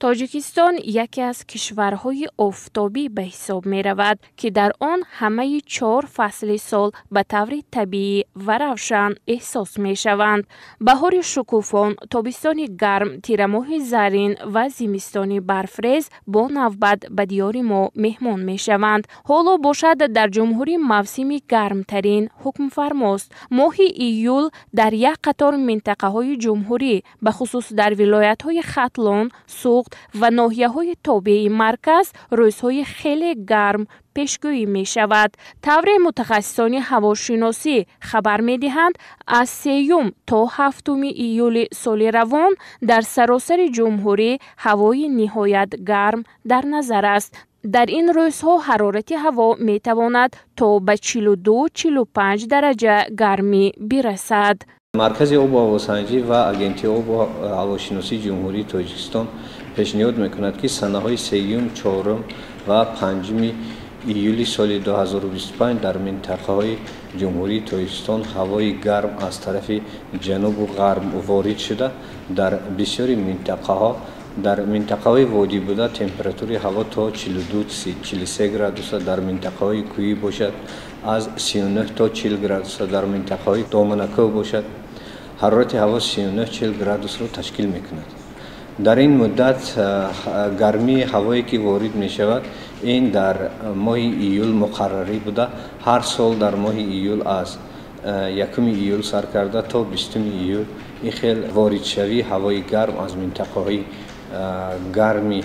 Тоҷикистон яке аз кишварҳои офтобӣ ба ҳисоб меравад, ки дар он ҳамаи чор фасли сол ба таври табиӣ ва равшан эҳсос мешаванд. Баҳори шукуфон, тобистони гарм, тирамоҳи заррин ва зимистони барфрез бо навбат ба диёри мо меҳмон мешаванд. Ҳоло бошад, дар ҷумҳурӣ мавсими гармтарин ҳукмфармост. Моҳи июл дар як қатор минтақаҳои ҷумҳурӣ, бахусус дар вилоятҳои Хатлон, Суғд ва ноҳияҳои тобеи марказ, рӯзҳои хеле гарм пешгӯӣ мешавад. Тавре мутахассисони ҳавошиносӣ хабар медиҳанд, аз 3 то 7 июли соли равон дар саросари ҷумҳурӣ ҳавои ниҳоят гарм дар назар аст. Дар ин рӯзҳо ҳарорати ҳаво метавонад то ба 42-45 дараҷа гармӣ бирасад. Маркази обу ҳавосанҷӣ ва Агентии обу ҳавошиносии Ҷумҳурии Тоҷикистон пешниҳод мекунад, ки санаҳои 3, 4 ва 5 июли соли 2025 дар минтақаҳои Ҷумҳурии Тоҷикистон ҳавои гарм аз тарафи ҷанубу ғарб ворид шуда, дар бисёри минтақаҳо, дар минтақаҳои водӣ буда, температураи ҳаво то 42-43 градуса, дар минтақаҳои кӯҳӣ бошад, аз 39 то 40 градуса, дар минтақаҳои доманакӯҳ бошад, ҳарорати ҳаво 39-40 градусро ташкил мекунад. Дар ин муддат гармии ҳавое ки ворид мешавад, ин дар моҳи июл муқаррарӣ буда, ҳар сол дар моҳи июл аз 1 июл сар карда то 20 июл ин хел воридшавии ҳавои гарм аз минтақаҳои гарми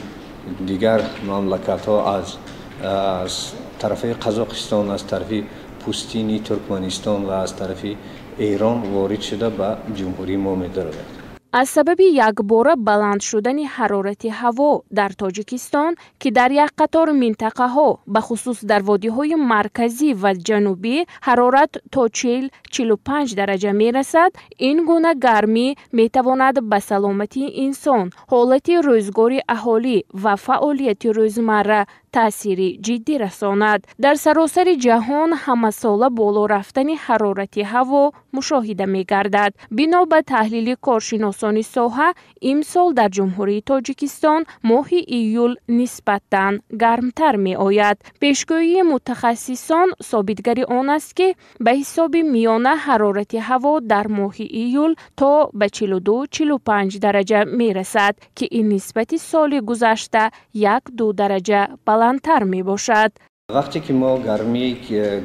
дигар мамлакатҳо, аз тарафи Қазоқистон, аз тарафи пустини Туркманистон ва аз тарафи Эрон ворид шуда ба ҷумҳурии мо медарояд. Аз сабаби якбора баланд шудани ҳарорати ҳаво дар Тоҷикистон, ки дар як қатор минтақаҳо, бахусус дар водиҳои марказӣ ва ҷанубӣ, ҳарорат то 40-45 дараҷа мерасад, ин гуна гармӣ метавонад ба саломатии инсон, ҳолати рӯзгори аҳолӣ ва фаъолияти рӯзмарра таъсири ҷиддӣ расонад. Дар саросари ҷаҳон ҳамасола боло рафтани ҳарорати ҳаво мушоҳида мегардад. Бино ба таҳлили коршиносони соҳа, имсол дар Ҷумҳурии Тоҷикистон моҳи июл нисбатан гармтар меояд. Пешгӯии мутахассисон собитгари он аст, ки ба ҳисоби миёна ҳарорати ҳаво дар моҳи июл то ба 42-45 дараҷа мерасад, ки ин нисбати соли гузашта 1-2 дараҷа баландтар мебошад. Вақте ки мо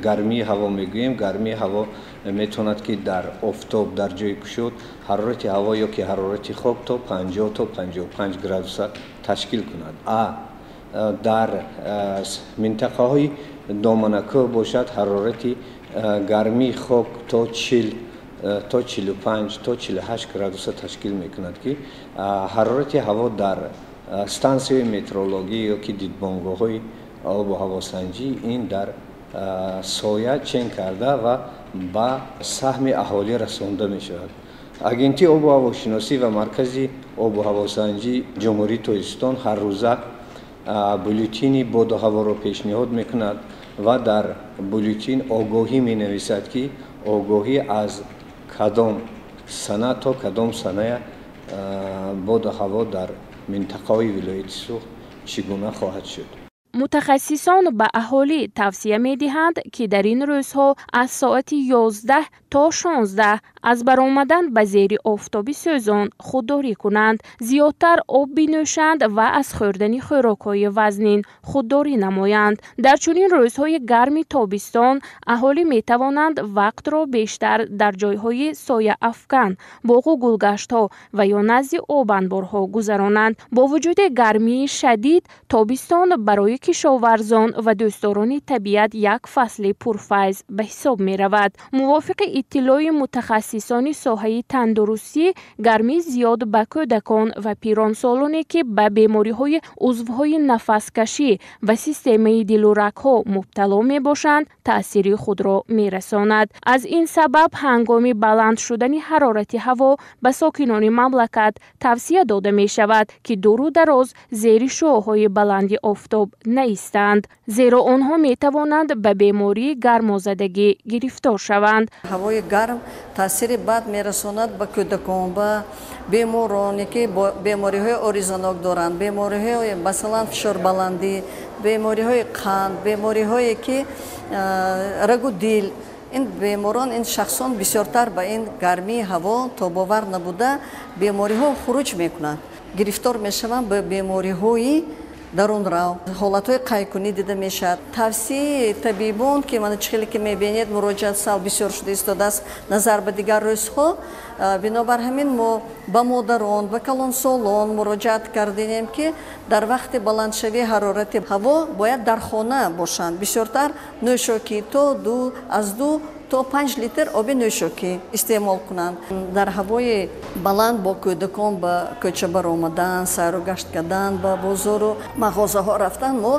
гармии ҳаво мегӯем, гармии ҳаво метавонад, ки дар офтоб, дар ҷои кушод ҳарорати ҳаво ё ки ҳарорати хок то 50 то 55 градуса ташкил кунад. А дар минтақаҳои доманакӯҳ бошад, ҳарорати гармии хок то 40, то 45, то 48 градуса ташкил мекунад, ки ҳарорати ҳаво дар стансияи метеорологӣ ё ки дидбонгоҳҳои обу ҳавосанҷӣ ин дар соя чен карда ва ба саҳми аҳолӣ расонда мешавад. Агентии обу ҳавошиносӣ ва Маркази обу ҳавосанҷии Ҷумҳурии Тоҷикистон ҳаррӯза бюллетени боду ҳаворо пешниҳод мекунад ва дар бюллетен огоҳӣ менависад, ки огоҳӣ аз кадом сана то кадом саная боду ҳаво дар минтақаҳои вилояти Суғд чӣ гуна хоҳад шуд. Мутахассисон ба аҳолӣ тавсия медиҳанд, ки дар ин рӯзҳо аз соати 11 то 16 аз баромадан ба зери офтоби сӯзон худдорӣ кунанд, зиёдтар об бинӯшанд ва аз хӯрдани хӯрокҳои вазнин худдорӣ намоянд. Дар чунин рӯзҳои гарми тобистон аҳолӣ метавонанд вақтро бештар дар ҷойҳои сояафкан, боғу гулгаштҳо ва ё назди обанборҳо гузаронанд. Бо вуҷуди гармии шадид, тобистон барои кишоварзон ва дӯстдорони табиат як фасли пурфайз ба ҳисоб меравад. Мувофиқи иттилои мутахассисони соҳаи тандурустӣ, гармии зиёд ба кӯдакон ва пиронсолоне, ки ба бемориҳои узвҳои нафаскашӣ ва системаи дилу рагҳо мубтало мебошанд, таъсири худро мерасонад. Аз ин сабаб ҳангоми баланд шудани ҳарорати ҳаво ба сокинони мамлакат тавсия дода мешавад, ки дуру дароз зери шуоъҳои баланди офтоб наистанд, зеро онҳо метавонанд ба бемории гармозадагӣ гирифтор шаванд. Ҳавои гарм таъсири бад мерасонад ба кӯдакон, ба бемороне, ки бемориҳои оризанок доранд, бемориҳои, масалан, фишорбаландӣ, бемориҳои қанд, бемориҳое ки рагу дил. Ин беморон, ин шахсон бисёртар ба ин гармии ҳаво тобовар набуда бемориҳо хуруҷ мекунанд, гирифтор мешаванд ба бемориҳои дарунрав, ҳолатҳои қайкунӣ дида мешавад. Тавсияи табибон, ки мана чӣ хеле ки мебинед, муроҷиат сал бисёр шуда истодааст назар ба дигар рӯзҳо. Бинобар ҳамин мо ба модарон, ба калонсолон муроҷиат кардем, ки дар вақти баландшавии ҳарорати ҳаво бояд дар хона бошанд, бисёртар нӯшокӣ то ду аз 2 то 5 литр оби нӯшокӣ истеъмол кунанд. Дар ҳавои баланд бо кӯдакон ба кӯча баромадан, сайру гашт кардан, ба бозору мағозаҳо рафтан мо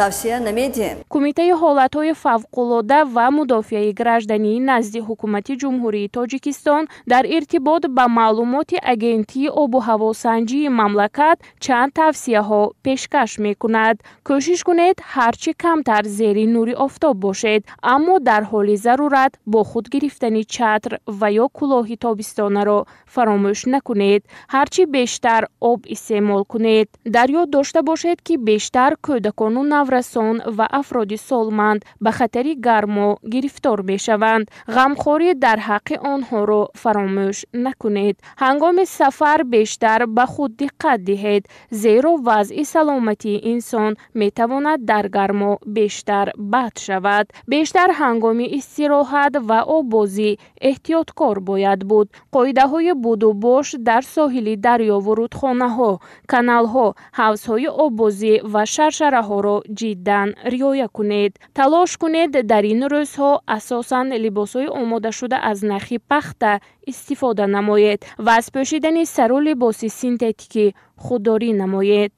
тавсия намедиҳем. Кумитаи ҳолатҳои фавқулода ва мудофиаи граждании назди Ҳукумати Ҷумҳурии Тоҷикистон дар иртибот ба маълумоти Агентии обу ҳавосанҷии мамлакат чанд тавсияҳо пешкаш мекунад. Кӯшиш кунед, ҳар чӣ камтар зери нури офтоб бошед, аммо дар ҳоли зарурат бо худ гирифтани чатр ва ё кӯлоҳи тобистонаро фаромӯш накунед. Ҳар чӣ бештар об истеъмол кунед. Дар ёд дошта бошед, ки бештар кӯдакону наврасон ва афроди солманд ба хатари гармо гирифтор мешаванд. Ғамхорӣ дар ҳаққи онҳоро фаромӯш накунед. Ҳангоми сафар бештар ба худ диққат диҳед, зеро вазъи саломатии инсон метавонад дар гармо бештар бад шавад. Бештар ҳангоми истироҳат ва оббозӣ эҳтиёткор бояд буд. Қоидаҳои будубош дар соҳили дарёву рудхонаҳо, каналҳо, ҳавзҳои оббозӣ ва шаршараҳоро ҷиддан риоя кунед. Талош кунед, дар ин рӯзҳо асосан либосҳои омодашуда аз нахи пахта истифода намоед ва аз пӯшидани сару либоси синтетикӣ худдорӣ намоед.